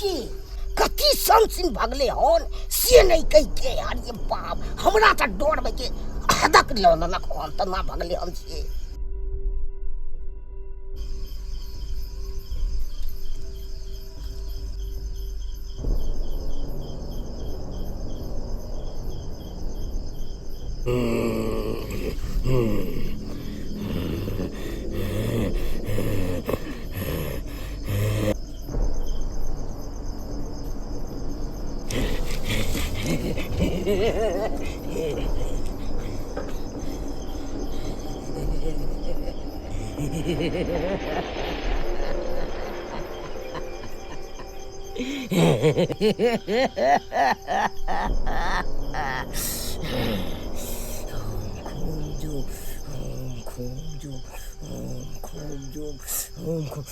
के कथी सन सिन भगले हन से नहीं कह के। अरे बाप, हमरा तऽ डर में के हदक लऽ लेलक हन, तना भगले हन से। खूब जो खूब जो खूब जो खूब।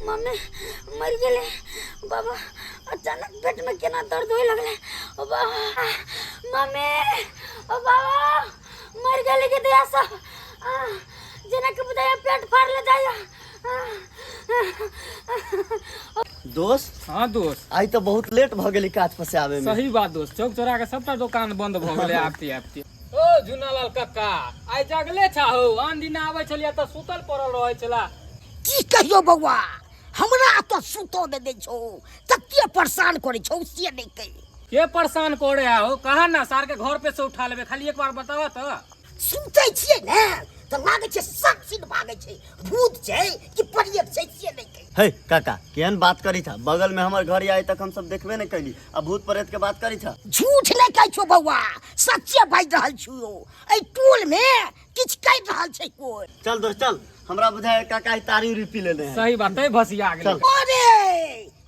मम्मी मर गेलै बाबा, अचानक पेट में केना दर्द होए लगलै। ओ बाबा, मम्मी, ओ बाबा, मर गेलै के दया सब। जेना कि बुझाइया पेट फाड़ले जाइया। दोस्त। हाँ दोस्त। आइ तऽ बहुत लेट भऽ गेलै काज पर से आबे में। सही बात दोस्त, चौक चौरा के सबटा दुकान बंद भऽ गेलै आबती आबती। ओ झुनालाल कक्का, आइ जागले छाहो? आन दिन आबै छलियै तऽ सुतल पड़ल रहै छला। की कहियो बौआ, हमरा तऽ सुतो नहि दै छौ, तते परेशान करै छौ से नहि कहि। के परेशान करे है हो? कहा ना, सार के घर पे से उठा लेबे, खाली एक बार बतावा तऽ। सुतै छियै ने तऽ लागै छै सब सीन भागै छै, भूत छै कि प्रेत छै से नहि कहि। हे काका, केहन बात करी था? बगल में हमर घर आइ तक हम सब देखबे नहीं कैली, आ भूत प्रेत के बात करी था? झूठ नहीं कहै छौ बौआ, सच्चे बाजि रहल छियौ। एहि टोल में किछु कहि रहल छै कोइ। चल दोस्त चल, हमरा बुझाय काका ई तारी उरी पी लेने है। सही बात है, भसिया गेलै। चल। अरे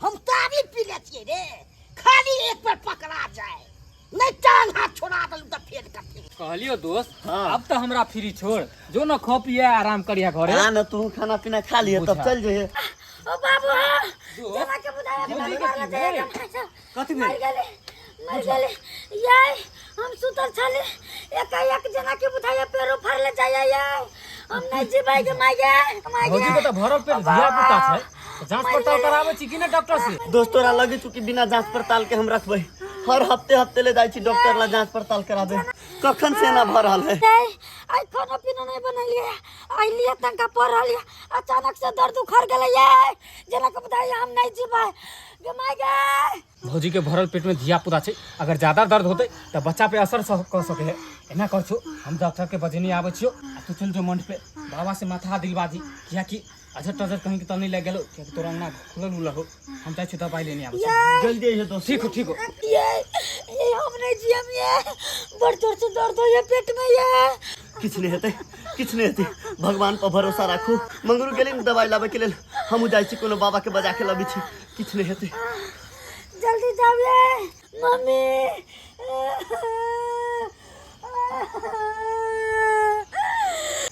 हम तारी पी ले छियै रे, खाली एक पर पकड़ा जाए नहीं टांग हाथ छोड़ा देलू तऽ फेर कथी। कहलियो दोस्त। हाँ। अब तो हमरा फ्री छोड़ जो न, खो पिए आराम करिया घरे। हाँ न, तू खाना पीना खा लिए तब बुझा। चल जइहे। ओ बाबू, दोस्त, जेना के बुझाइया भौजी पेट के फाड़ले की जाइया। भेलै? कथी मर भेल? गेलै, मर गेलै ये। हम सुतल छली, एकाएक जेना कि बुझाइया पेरो फाड़ले जाइया ये। हम नहीं जीबै गे माय गे, माय गे। भौजी के तऽ भरल पेट धिया पुता छै, तऽ जांच पड़ताल कराबै छी कि ने डॉक्टर से? दोस्त, तोरा लगे छौ कि बिना जांच पड़ताल के हम रखबै? हर हफ्ते हफ्ते ले जाइ छी डॉक्टर ला जांच पड़ताल कराबे। कखन से एना भऽ रहल है? नहीं, आइ खाना पीना नहीं बनेलिए, आइ लिए तंका पड़ रहल ये, अचानक से दर्द उखड़ गेलै ये, जेना कि बुझाइया हम नहीं जीबै गे माय गे। भौजी के भरल पेट में धिया पुता छै, अगर ज्यादा दर्द होते तऽ बच्चा पे असर कऽ सके है। एना कर छो, हम डॉक्टर के बजेने आबै छियो आ तू चल जो मंड पे, बाबा से माथा दिलवा दी, कियाकि अजर टजर कहीं के तऽ नहीं लग गेलो, कियाकि तोरा अंगना खुलल उलल हो। हम जाइ छियो दवाई लेने आबै छियो। जल्दी अइहे दोस्त। ठीक हो, ठीक हो। ये हम नहीं जियम ये, बड़ जोर से दर्द हो ये पेट में ये। किछु नहि हेतै, किछु नहि हेतै, भगवान पर भरोसा राखू। मंगरू गेलै ने दवाई लाबै के लेल, हमहूँ जाइ छी, कोनो बाबा के बजा के लबै छी। किछु नहि हेतै। जल्दी जाओ ये मम्मी।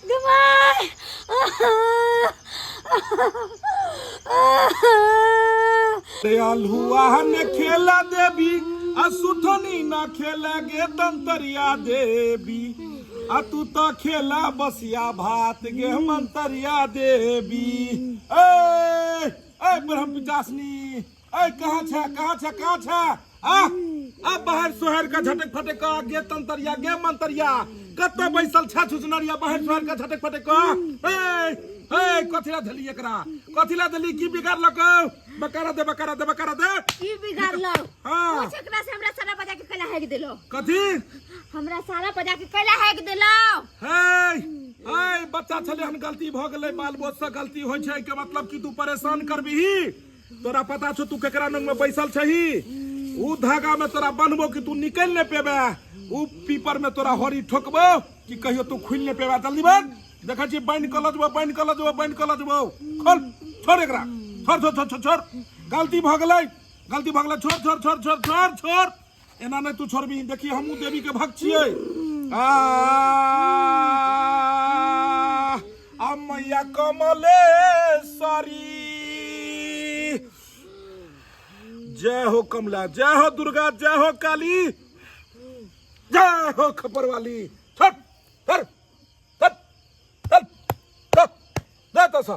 गमाय। अल्हुआ न खेला देवी आ सुथनी न खेला गे दंतरिया देवी। आ तू तो खेला बसिया भात गे मंतरिया देवी। ए ए ब्रह्म पिचासनी, ए कहाँ छे कहाँ छे कहाँ छे? आ आ बाहर सोहर का झटक फटक का गे तंतरिया गे मंतरिया, कत बैसल छा छुचनरिया बाहर सोहर का झटक फटक का। ए ए कथिला धली एकरा, कथिला धली की बिगाड़लक? बकारा दे बकारा दे बकारा दे। की बिगाड़लो? हाँ। पूछ एकरा से, हमरा सारा बजा के कैला हेक देलो। कथी? हमरा सारा बजा के कैला हेक देलो। हे हे बच्चा छले हन, गलती भ गेलै, बाल बोझ से गलती होय छै के मतलब कि तू परेशान करबिही? तोरा पता छौ तू केकरा नंग में बैसल छही? ऊ धागा में तोरा बन्हबो कि तू निकल नहीं पेबे, ऊ पीपर में तोरा हरी ठोकबो कि कहियो तू खुलि नहीं पेबे। जल्दी बन, देखै छी बान्हि कऽ लऽ जेबौ, बान्हि कऽ लऽ जेबौ, बान्हि कऽ लऽ जेबौ। खोल, छोड़ एकरा, छोड़ छोड़ छोड़ छोड़ छोड़, गलती भऽ गेलै, गलती भऽ गेलै, छोड़ छोड़ छोड़ छोड़ छोड़ छोड़, एना नहि तू छोड़बी। देखी हमहूँ देवी के भक्त छियै। आ आ मैया कमलेश्वरी जय हो, कमला जय हो, दुर्गा जय हो, काली जय हो, खपर वाली। छोड़ छोड़ चल चल चल दे तो सा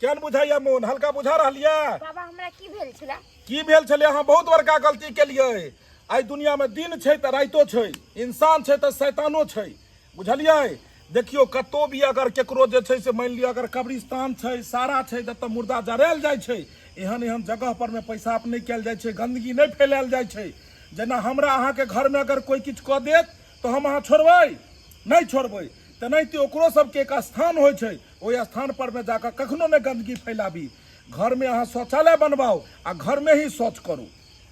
केहन बुझाइया मोन? हल्का बुझा रहल यऽ? बाबा हमरा की भेल छला? की भेल छलै? अहाँ बहुत बड़का गलती केलियै। आइ दुनिया में दिन छै तऽ राइतो छै, इंसान छै तऽ शैतानो छै, बुझलियै? देखियौ कतौ भी अगर केकरो जे छै से मानि लिअ अगर कब्रिस्तान छै, सारा छै जतऽ मुर्दा जरायल जाइ छै, एहन एहन जगह पर मे पैसाब नहि कयल जाइ छै, गंदगी नहि फैलायल जाइ छै। जेना हमरा अहाँके घरमे अगर कोइ किछु कऽ देत तऽ हम अहाँ छोड़बै? नहि छोड़बै। तेनाहिते ओकरो सबके एक स्थान होइ छै, ओहि स्थान पर मे जाकऽ कखनो नहि गंदगी फैलाबी। घरमे अहाँ शौचालय बनवाउ आ घरमे ही शौच करू।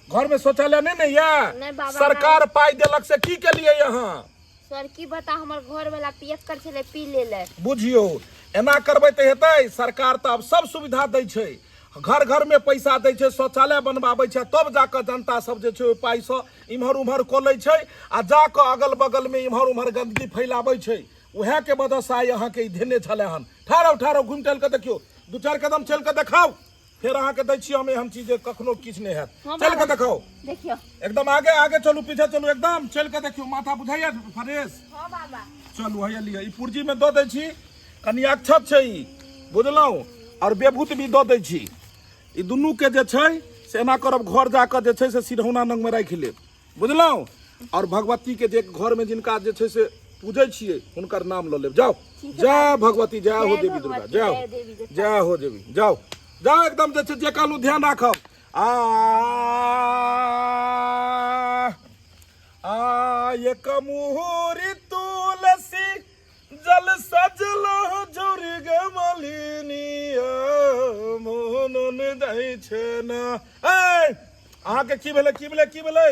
घरमे शौचालय नहि ने यऽ? नहि बाबा, सरकार पाइ देलक से की केलियै अहाँ? सर की बता, हमर घर वाला पियक्कर छलै, पी लेलै। बुझियौ एना करबै तऽ हेतै? सरकार तऽ आब सब सुविधा दै छै, घर घर में पैसा दै छै, शौचालय बनबाबै छै, तब जाकऽ जनता सब जे छै ओहि पाइसँ इम्हर उम्हर कऽ लै छै आ जाकऽ अगल बगल में इम्हर उम्हर गंदगी फैलाबै छै। उएह के वजह से आइ अहाँके ई धेने छलै हन। ठाढ़ ठाढ़ घुमि टहलि कऽ देखियौ, दू चारि कदम चलि कऽ देखाउ, फेर अहाँके दै छी हम एहन चीज जे कखनो किछु नहि हैत। चलि कऽ देखाउ। देखियौ एकदम आगे आगे चलू, पीछे चलू, एकदम चलि कऽ देखियौ। माथा बुझाइया फ्रेश? हाँ बाबा। चलू हैया लिअ, ई पुर्जी में दऽ दै छी, कनि अक्षत छै ई, बुझलहुँ? आओर बेभूत भी दऽ दै छी। ई दुनूके जे छै से एना करब, घर जाकऽ जे छै से सिरहौना नंगमे राखि लेब, बुझलहुँ? आओर भगवतीके जे घरमे जिनका जे छै से पूजै छियै हुनकर नाम लऽ लेब। जाउ, जय भगवती, जय हो देवी दुर्गा, जय हो, जय हो देवी। जाउ जाउ, एकदम जे छै जे कहलहुँ ध्यान राखब। आ आ एक मुहुरी तुलसी जल सजलो जुर गे मलिनी मोन दै छै ना। ए अहाँके की भेलै, की भेलै, की भेलै,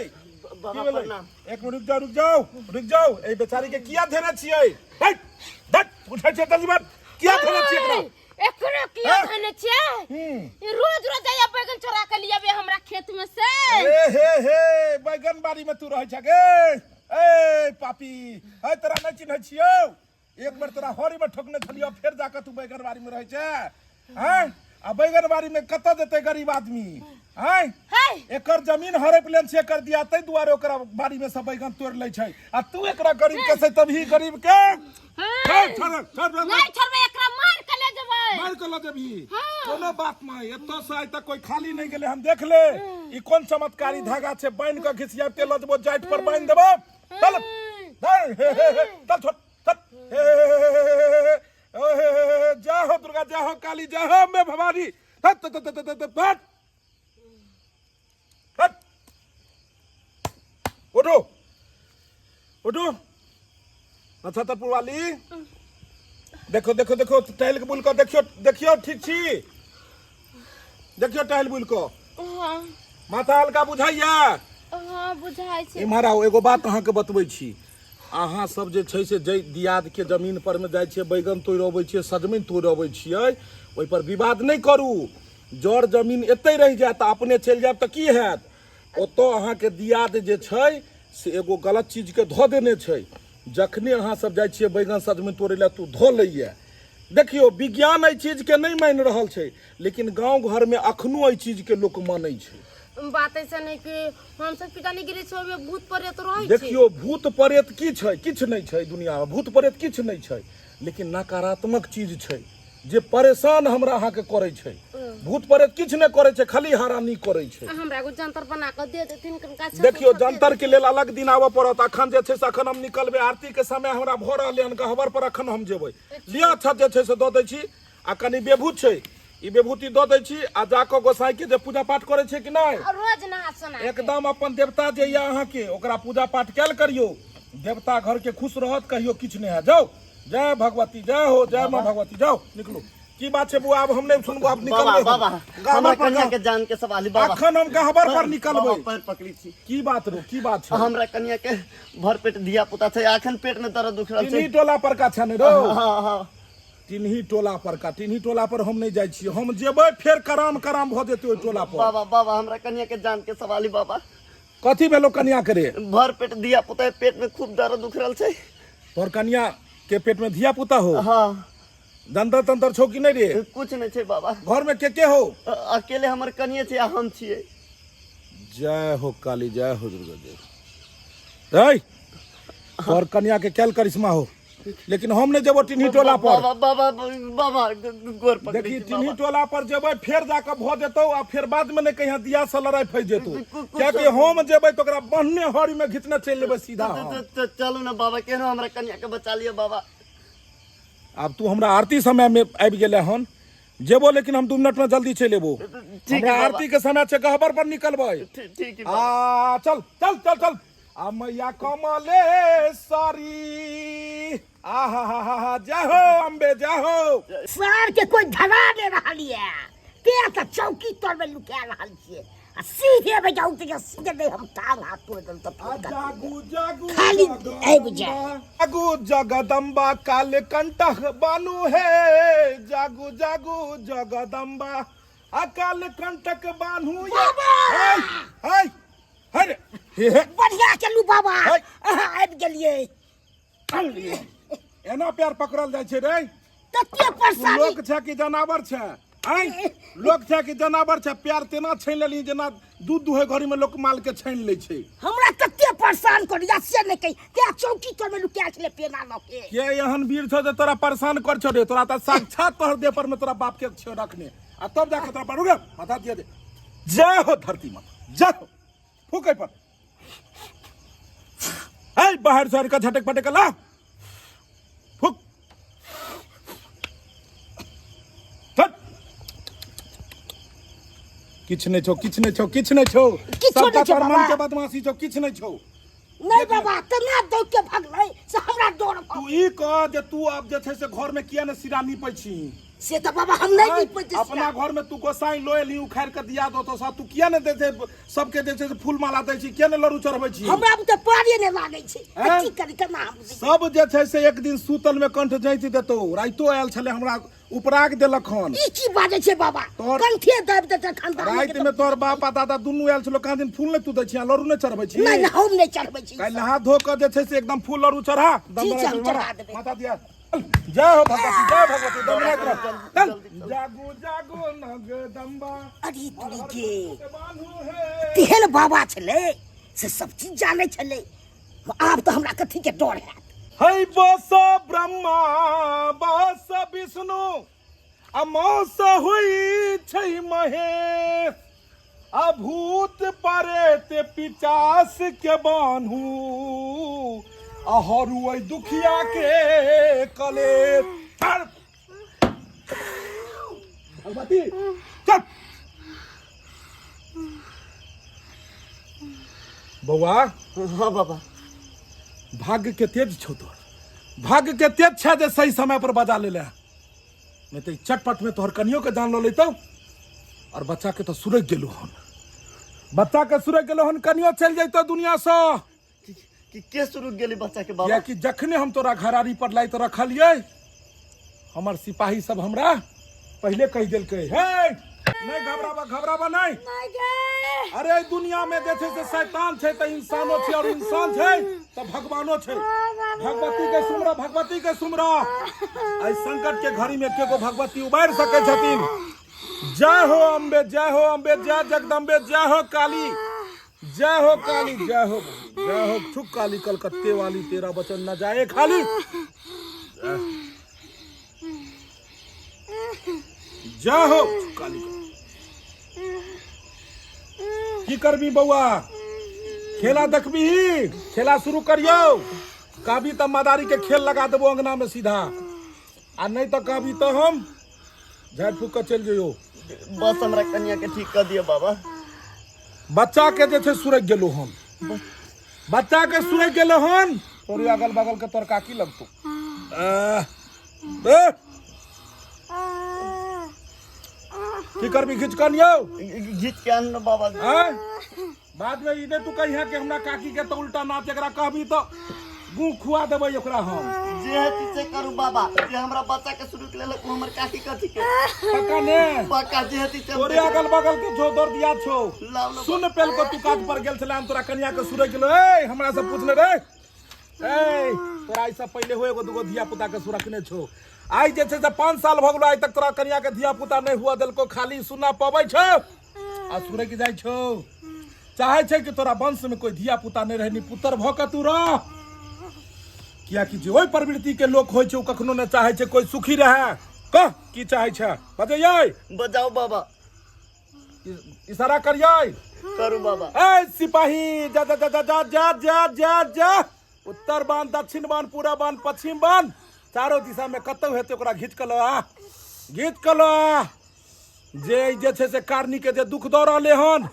की भेलै? एक मिनट रुक जाउ, रुक जाउ, रुक जाउ। एहि बेचारी के किया धेने छियै? हट हट, उठै छै जल्दी बात, किया धेने छियै एकरा? एकरो किया धेने छियै? ई रोज रोज जाइया बैगन चोरा के लियाबे हमरा खेत में से। ए हे हे, बैगन बाड़ी में तू रहै छ गे? ए पापी, है तोरा नहि चिन्है छियौ? एक बेर तोरा हरी में ठोकने छलियौ, फेर जाकऽ तू बैगन बाड़ी में रहै छै? हैं? आ बैगन बाड़ी में कतऽ जेतै गरीब आदमी? हैं? एकर जमीन हड़प लेन छै एकर दिया, ताहि दुआरे ओकरा बाड़ी में सब बैगन तोड़ि लै छै, आ तू एकरा गरीब के से तभी गरीब के छोड़ छोड़ छोड़। नहीं छोड़बै, एकरा मार के ले जेबै, मार के लऽ जेबही। कोनो बात नहीं, एतऽ से आइ तक कोई खाली नहीं गेलै। हम देख ले ई कोन चमत्कारी धागा छै, बान्हि कऽ घिसियाबते लऽ जेबो, जाइत पर बान्हि देबो। चल चल हे हे हे, चल छोड़ चल हे हे हे हे हे हे हे हे। जय हो दुर्गा, जय हो काली, जय हो अम्बे भवानी। हट हट हट हट हट हट हट, उठो उठो। अच्छा तपुर वाली, देखो देखो देखो, टहल के बुल कऽ देखियो देखियो, ठीक छी? देखियो टहल बुल कऽ। हाँ। माथा हल्का बुझाइया? हाँ बुझाइ छै। इम्हर आउ, एगो बात अहाँके बतबै छी। अहाँ सब जे छै से जै दियाद के जमीन पर मे जाइ छियै, बैगन तोड़ि अबै छियै, सजमनि तोड़ि अबै छियै, ओहि पर विवाद नहि करू। जर जमीन एतै रहि जायत तऽ अपने चलि जायब तऽ की हैत? ओतऽ अहाँके दियाद जे छै से एगो गलत चीजके धऽ देने छै। जखने अहाँ सब जाइ छियै बैगन सजमनि तोड़ै लए, तू धऽ लैए। देखियौ विज्ञान एहि चीजके नहि मानि रहल छै, लेकिन गाँव घरमे अखनो एहि चीजके लोक मानै छै। बात ऐसा नहीं कि हम सब की जाने गिरे छै ओहिमे भूत प्रेत रहै छै। देखियौ, भूत प्रेत की छै? किछु नहि छै दुनियामे, भूत प्रेत किछु नहि छै, लेकिन नकारात्मक चीज छै जे परेशान हमरा अहाँके करै छै। भूत प्रेत किछु नहि करै छै, खाली हरानी करै छै। आ हमरा एगो जंतर बना कऽ दे देथिन कनिका छत देखियौ, उठा दे जंतर के लेल अलग दिन आबऽ पड़त। अखन जे छै से अखन हम निकलबै, आरती के समय हमरा भऽ रहलै हन, गहबर पर अखन हम जेबै। लिअ, अच्छा जे छै से दऽ दै छी, आ कनि बेभूत छै, ई विभूति दऽ दै छी, आ जाकऽ गोसाई के जे पूजा पाठ करै छै कि नहि? आ रोज नहा सोना के। एकदम अपन देवता जे यऽ अहाँके, ओकरा पूजा पाठ कयल करियौ, देवता घर के खुश रहत, कहियो किछु नहि हैत। जाउ, जय भगवती, जय हो, जय माँ भगवती। जाउ, निकलू। की बात छै बुआ? आब हम नहि सुनबो, आब बाबा निकलबै हम। बाबा, गहबर हमरा पर कन्या के जान के सवाल है बाबा। अखन हम गहबर पर निकलबै। बाबा, पैर पकड़ी छी। की बात रो, की बात छै? हमरा कन्या के भर पेट धिया पुता छै, अखन पेट में दर्द उठ रहल छै। तिन्ही टोला पर का छै ने रो? हाँ हाँ। टिन्ही टोला पर का? टिन्ही टोला पर हम नहि जाइ छियै, हम जेबै फेर कराम कराम भऽ जेतै ओहि टोला पर। बाबा बाबा, हमरा कन्या के जान के सवाल है बाबा। कथी भेलो कन्या के रे? भर पेट धिया पुता है, पेट में खूब दर्द उठ रहल छै। तोहर कन्या के पेट में धिया पुता हो? हाँ। दंतर तंतर छौ कि नहि रे? कुछ नहीं छै बाबा। घर में के के हो? अकेले हमर कनिया छै आ हम छियै। जय हो काली, जय हो दुर्गा देव। ऐ तोहर कन्या के कैल करिश्मा हो, लेकिन हम नहीं जेबो टिन्ही टोला पर। बाबा बाबा बाबा, गोर पकड़ै देखी छी टिन्ही बाबा। टोला पर जेबै फेर जाके भऽ जेतौ, आ फेर बाद में नहीं कहीं दिया से लड़ाई फंसि जेतौ, कियाकि हम जेबै तऽ ओकरा बन्हने हरी में घिचने चलि लेबै सीधा हम। चलू ना बाबा, केहनो हमरा कन्या के बचा लिअ बाबा। आब तू हमरा आरती समय में आबि गेलै हन, जेबो लेकिन हम 2 मिनट में जल्दी चलि एबो। ठीक है हमरा बाबा। आरती के समय छै, गहबर पर निकलबै। ठीक ठीक है बाबा। आ चल चल चल चल। आ मैया कमलेश्वरी, आहा हा हा हा, जय हो अम्बे, जय हो। सार के कोई धरा दे रहल ये ते तऽ चौकी तर में लुका रहल छियै, आ सीधे में जाऊ तऽ सीधे नहीं हम टांग हाथ तोड़ देल तऽ आ जागू जागू खाली जगदम्बा, आबि जाए। जागू जगदम्बा काल कंटक बानू हे, जागू जागू जगदम्बा अकाल कंटक बानू ये। बाबा! हे हे रे, हे हे। बढ़िया चलू बाबा। है। अहाँ आबि गेलियै। एना प्यार पकड़ल जाइ छै रे? तते तू परेशानी। लोक छै कि जनावर छै? आँय, लोक छै कि जनावर छै? प्यार तेना छानि लेली जेना दूध दुहै घड़ी में लोक माल के छानि लै छै। हमरा तते परेशान करिया से नहि कही, ते चौकी तर में लुकायल छलै पेना लऽ के। के एहन वीर छौ जे तोरा परेशान कर छौ रे? तोरा तऽ साक्षात तोहर देह पर में तोरा बाप के छौ रखने, आ तब जाके तोरा पर रुक माथा दिया दे। जय हो धरती माता, जय हो। फूकै पर है बाहर सर का झटक पटक ला फूक। हट। किछु नहि छौ, किछु नहि छौ, किछु नहि छौ। किछो नहि सबटा छौ तोहर बाबा। मन के बदमाशी छौ, किछु नहि छौ। नहि बाबा, तना दौड़ के भगलै से हमरा डर भऽ तू ई कह जे तू आब जे छै से घर में किया ने सिरा नीपै छी? से तऽ बाबा हम नहि नीपै छी। अपना घर में तू गोसाई लो एली, उखाड़ के दिया दो तो तू किया ने दै छै सबके जे छै से फूल माला दै छी, किया ने लड़ू चढ़बै छी? हमरा बुते पारे नहि लागै छै तऽ हैं? की करी, केना हम दी? सब जे छै से एक दिन सुतल में कंठ जैत देतौ। राइतो आयल छलै, हमरा उपराग देलक हन। ई की बाजै छै बाबा? कंठे दाबि देतै खानदान में। राति में तोहर बाप आ दादा दुनू आयल छलो, कहाँ दिन फूल नहि तू दै छी, लड़ू नहि चढ़बै छी? नहि नहि, हम नहि चढ़बै छी। काल्हि नहा धो कऽ जे छै से एकदम फूल लड़ू चढ़ा। ठीक छै, हम चढ़ा देबै। माता दिया, जय हो भगवती, जय भगवती। दमनाइत रह, चल। जागू जागू नगदम्बा। अरे तुरी के बान्हू हे। तेहन बाबा छलै से सब चीज जानै छलै, आब तऽ हमरा कथी के डर हैत? है बस ब्रह्मा बस विष्णु आ मौस हुई छै महेश, आ भूत परेत पिचास के बान्हू, आ हरू ओहि दुखिया के कलेश। चल। भगवती चल। बौआ। हाँ बाबा। भाग्य के तेज छौ तोहर, भाग्य के तेज छै जे सही समय पर बजा ले, नहीं तो ई चटपट में तोहर कनियो के जान ल लेतौ, और बच्चा के तो सुरक गेलो हन, बच्चा के सुरक गेलो हन, कनियो चलि जैतौ दुनिया से। कि के शुरू गेली बच्चा के बाबा? कियाकि जखने हम तोरा घरारी पर लाइत रखलियै, हमर सिपाही सब हमरा पहिले कहि देलकै, हे नहीं घबराबा, घबराबा नहीं। अरे एहि दुनिया में जे छै से शैतान छै तऽ इंसानो छै, और इंसान छै तऽ भगवानो छै। भगवती के सुमरा, भगवती के सुमरा। एहि संकट के घड़ी में केगो भगवती उबारि सकै छथिन। जय हो अम्बे, जय हो अम्बे, जय जगदम्बे, जय हो काली, जय हो काली, जय हो, जय हो छुक काली कलकत्ते वाली, तेरा वचन न जाए खाली। जय हो काली। की करबी बौआ? खेला देखबी? खेला शुरू करियो। कहबी तऽ मदारी के खेल लगा देबो अंगना में सीधा, आ नहीं तऽ कहबी तऽ हम झाड़ि फूक के चलि जइयो। बस हमरा कनिया के ठीक कर दियो बाबा। बच्चा के जे छै सुरक गेलो हन, बच्चा के सुरक गेलो हन। तोरे अगल बगल के तोर काकी लगतो। ए, की करबी? घीच कऽ अनियौ? घीच के आन ना बाबा। आँय? बाद में ई नहि तू कहिया कि हमरा काकी के तऽ उल्टा नाच, एकरा कहबी तऽ गुह खुआ देबै ओकरा हम। जे हेती से करू बाबा, जे हमरा बच्चा के शुरू के लेलक ओ हमर काकी कथी के। पक्का ने? पक्का, जे हेती से हम तोरे अगल बगल के छौ, दर्दिया छौ। लाउ ना। सुन पेल को तू काज पर गेल छले, हम तोरा कनिया के सुरक गेलो। ए हमरा से पूछले रे, ए तोरा एहिसँ पहिले हो एगो दूगो धिया पुता के सुरकने छौ? आइ जे छै से 5 साल भऽ गेलो, आइ तक तोरा कनिया के धिया पुता नहि हुआ देलको। खाली सुना पबै छौ आ सुरक जाइ छौ। चाहे छै कि तोरा वंश में कोई धिया पुता नहि रहे, निपुत्र भऽ के तू रह। कियाकि जे ओहि प्रवृत्ति के लोक होइ छै ओ कखनो नहि चाहे छै कोई सुखी रहे। कह की चाहे छै, बजैयै? बजाओ बाबा। इशारा करियै? करू बाबा। ए सिपाही, जा जा जा जा जा जा जा जा जा, उत्तर बान, दक्षिण बान, पूरा बान, पश्चिम बान, चारो दिशा में कतौ हेतै ओकरा घीच कऽ लऽ आ, घीच कऽ लऽ आ। जे ई जे छै से कारनी के जे दुख दऽ रहले हन,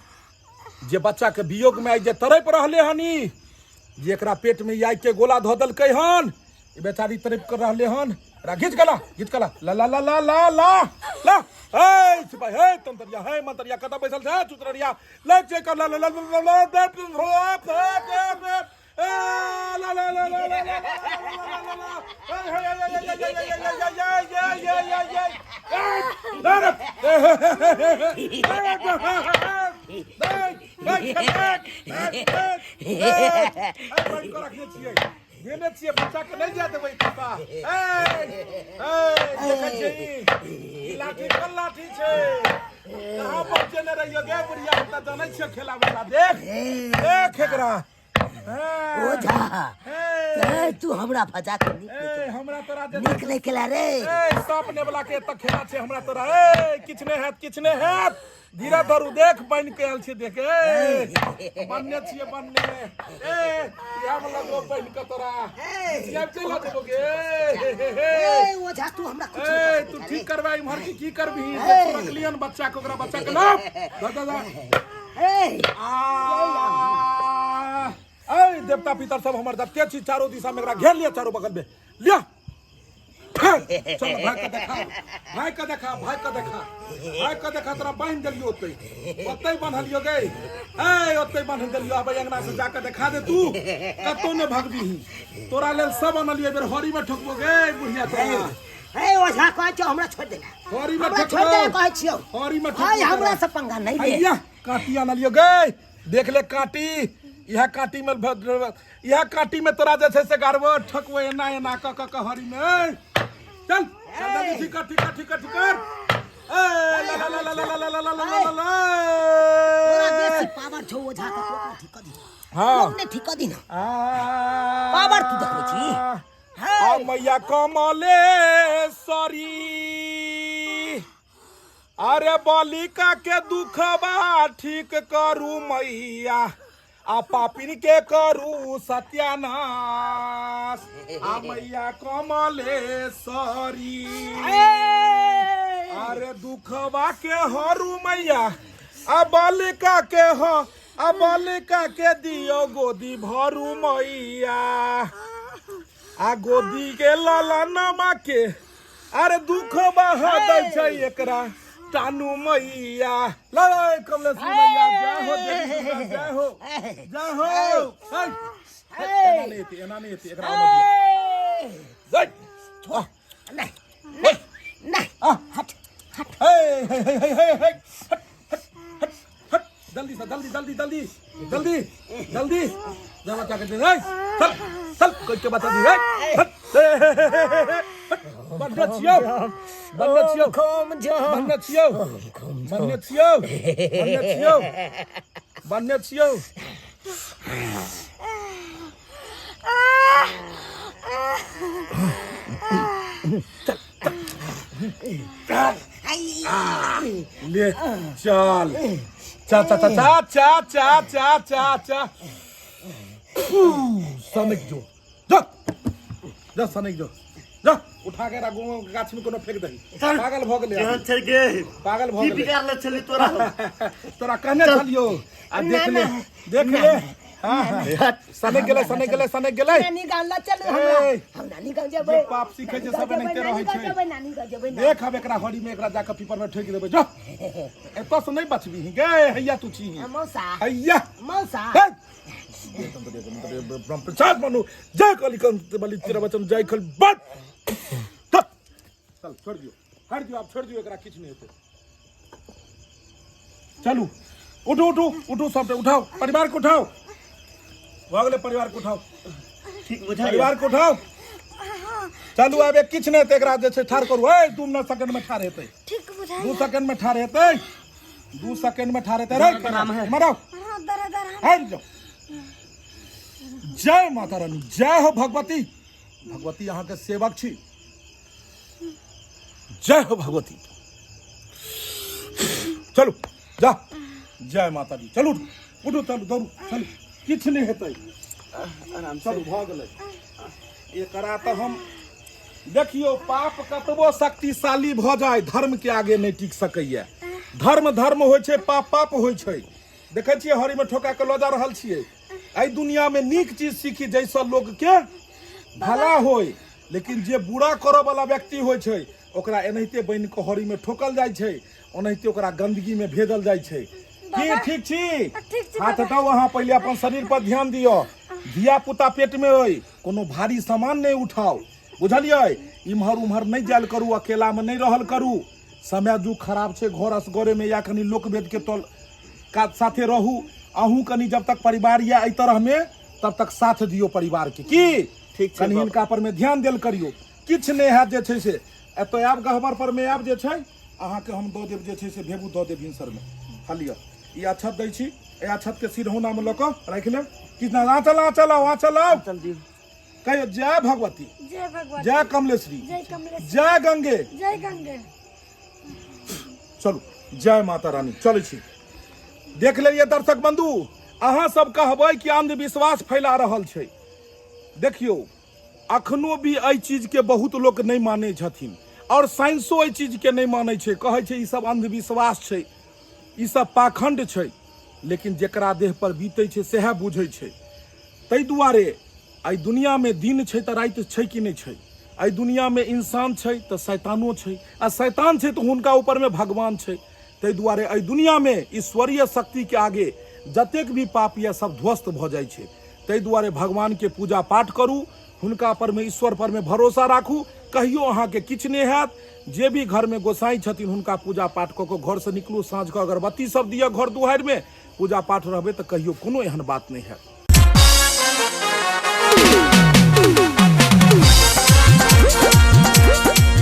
जे बच्चा के वियोग में आइ जे तड़पि रहले हन, ई जे एकरा पेट में ई आगि के गोला धऽ देलकै हन, ई बेचारी तड़पि कर रहले हन। एकरा घीच कऽ ला, घीच कऽ ला, ला ला ला ला ला ला ला। हे सिपाही, हे तंतरिया, हे मंतरिया, कतऽ बैसल छै चुतरिया? ले जे कर ला ला ला ला ला ला ला ला ला ला ला ला ला ला ला। देने छियै बच्चा के, नहि जाय देबै पापा। देखै छियै ई लाठी कोन लाठी छै? कहाँ पहुँचेने रहियो गे बुढ़िया? हम तऽ जानै छियै खेला वाला। देख देख एकरा। ओझा, ए, तू हमरा फंसा के नीक नहि ए हमरा तोरा जे नीक नहि केला रे। ए सांप ने वाला के एतऽ खेला छै हमरा तोरा। ए किछु नहि हैत, किछु नहि हैत, धीरे धरू। देख बनि के आयल छै, देख। ए बनने छियै, बनने। ए इएह वाला गो बनि के तोरा आबि चलि जेबो गे। हे, हे, हे। ए ओझा, तू हमरा कुछ ए तू ठीक करबा इम्हर की की करबही? जे तू रखलियन बच्चा के, ओकरा बच्चा के लाव दा दा दा। ए आ ए देवता पितर सब हमर जते छी, चारो दिशा में एकरा घेर लिया, चारो बगल में लिया। चल भाई के देखा, भाई के देखा, भाई के देखा, भाई के देखा। तोरा बान्हि देलियो ओतै, ओतै बान्हलियो गे। ए ओतै बान्हि देलियो। आब अंगना से जाके देखा दे, तू कतौ ने भगबीही। तोरा लेल सब अनलियो, बेर हरी में ठोकबो गे बुढ़िया तोरा। ए ओझा, कहै छियौ हमरा छोड़ि देला। हरी में हमरा छोड़ि देला ठोकबो, कहै छियौ। हरी में हाय ठोकबो हमरा तोरा। से पंगा नहि ले। अइया काटी अनलियो गे, देख ले काटी। इएह काटी में इएह काटी में तोरा जे छै से गाड़बो, ठकबो एना एना क क क हरी में। ए, चल चल जल्दी, ठीक कर, ठीक कर, ठीक कर, ठीक कर। ए ला ला ला ला ला ला ला ला ला ला ला। तोरा बेसी पावर छौ ओझा, तऽ तू अपने ठीक कऽ दी। हाँ। अपने ठीक कऽ दी ना। आ पावर तू देखबै छी? आ मैया कमलेश्वरी, अरे बालिका के दुखबा ठीक करू मैया, आ पापिन के करू सत्यानाश। आ मैया कमलेश्वरी, अरे दुखबा के हरू मैया, आ बालिका के ह आ बालिका के दियो गोदी भरू मैया, आ गोदी के ललनमा के अरे दुख बहा दै छै एकरा टानू मैया। लड़ाई कमलेश्वरी मैया, जय हो देवी दुर्गा, जय हो, जय हो। हे, एना नहि हेतै, एना नहि हेतै, एकरा आनऽ दिअ। जय आह, नहि नहि नहि, आह, हट हट। हे हे हे हे हे हे, हट हट हट हट, जल्दी से जल्दी जल्दी जल्दी जल्दी जल्दी जा, बच्चा के दे। ए, चल चल, कोई के बच्चा दी। ए, हट, हे, हे, हे, हे, हे, हट। बन्ने छियौ, बन्ने छियौ, खोम झम बन्ने छियौ, बन्ने छियौ, बन्ने छियौ, बन्ने छियौ। ले चल चा चा चा चा चा चा चा चा चा सनक जो जा जा सनक जो जा उठा के राखू गाछ में कोनो फेंक दही पागल भ गेलै केहन छै गे पागल भ की गेलै बिगाड़ले छली तोरा तोरा कहने छलियो आ देख ले देख ले हाँ हाँ सनक गेलै सनक गेलै सनक गेलै नानी गाँव ला चलू हमरा ए, हम नानी गाँव जेबै जे पाप सीखै छै सब नानी एनाहिते गाँव रहै छै। जेबै, नानी गाँव जेबै देख अब एकरा हरी में एकरा जाके पीपर में ठोकि देबै जो एतऽ से नहि बचबी गे हैया तू छी मौसा हैया मौसा हे! ब्रह्म मनु जय कली कंत बलि तेरा वचन जय खल बट चल छोड़ दियो हट दियो आप छोड़ दियो एकरा किछु नहि हेतै चलू उठू उठू उठू सब उठाओ परिवार को उठाओ भऽ गेलै परिवार को उठाओ ठीक बुझाइए परिवार को उठाओ चलू आब एक किछु नहि हेतै एकरा जे छै ठाढ़ करू ए 2 मिनट सेकंड में ठाढ़ हेतै ठीक बुझाइ 2 सेकंड में ठाढ़ हेतै 2 सेकंड में ठाढ़ हेतै रे मरो हाँ दर्द दर्द हट जाओ जय माता रानी जय हो भगवती भगवती अहाँके सेवक छी जय हो भगवती चलू जा जय माता दी चलू उठू चलू दौड़ू चलू किछु नहि हेतै आराम से चलू भऽ गेलै एकरा तऽ हम देखियौ पाप कतबो शक्तिशाली भऽ जाय धर्म के आगे नहि टिक सकैया धर्म धर्म होइ छै पाप पाप होइ छै देखै छियै हरीमे ठोका के लऽ जा रहल छियै एहि दुनियामे नीक चीज सीखी जाहिसँ लोकके भला होय लेकिन जे बुरा करऽ वाला व्यक्ति होइ छै ओकरा एनाहिते बनि कऽ हरीमे ठोकल जाइ छै ओनाहिते ओकरा गंदगीमे भेजल जाइ छै की ठीक छी ठीक छी हाथ बाबा। हटाउ अहाँ पहिले अपन शरीर पर ध्यान दिअ धिया पुता पेटमे अइ कोनो भारी सामान नहि उठाउ बुझलियै इम्हर उम्हर नहि जायल करू अकेलामे नहि रहल करू समय जुग खराब छै घर असगरेमे या कनि लोक वेदके तल का साथे रहू अहूँ कनि जब तक परिवार यऽ एहि तरहमे तब तक साथ दियौ परिवारके की ठीक छै कनि बाबा। हिनका पर मे ध्यान देल करियौ किछु नहि हैत जे छै से एतऽ आयब गहबर पर मे आयब जे छै अहाँके हम दऽ देब जे छै से भेबू दऽ देब भिनसरमे हँ लिअ ई अक्षत दै छी एहि अक्षतके सिरहौनामे लऽ कऽ राखि लेब किछु नहि आँचल आँचल आउ आँचल आउ चल दियौ कहियौ जय भगवती जय भगवान जय कमलेश्वरी जय कमलेश जय गंगे जय गंगे चलू जय माता रानी चलै छी देख लेलियै दर्शक बंधु अहाँ सब कहबै कि अंधविश्वास फैला रहल छै देखियौ अखनो भी एहि चीजके बहुत लोक नहि मानै छथिन आओर साइंसो एहि चीजके नहि मानै छै कहै छै ई सब अंधविश्वास छै ई सब पाखंड छै लेकिन जेकरा देह पर बीतै छै सएह बुझै छै ताहि दुआरे एहि दुनियामे दिन छै तऽ राति छै कि नहि छै एहि दुनियामे इंसान छै तऽ शैतानो छै आ शैतान छै तऽ हुनका ऊपरमे भगवान छै ताहि दुआरे एहि दुनियामे ईश्वरीय शक्तिके आगे जतेक भी पाप यऽ सब ध्वस्त भऽ जाइ छै ताहि दुआरे भगवानके पूजा पाठ करू हुनका परमे ईश्वर परमे भरोसा राखू कहियो अहाँके किछु नहि हैत जे भी घरमे गोसाई छथिन हुनका पूजा पाठ कऽ कऽ घरसँ निकलू साँझके अगरबत्ती सब दिअ घर दुआरिमे पूजा पाठ रहबै तऽ कहियो कोनो एहन बात नहि हैत।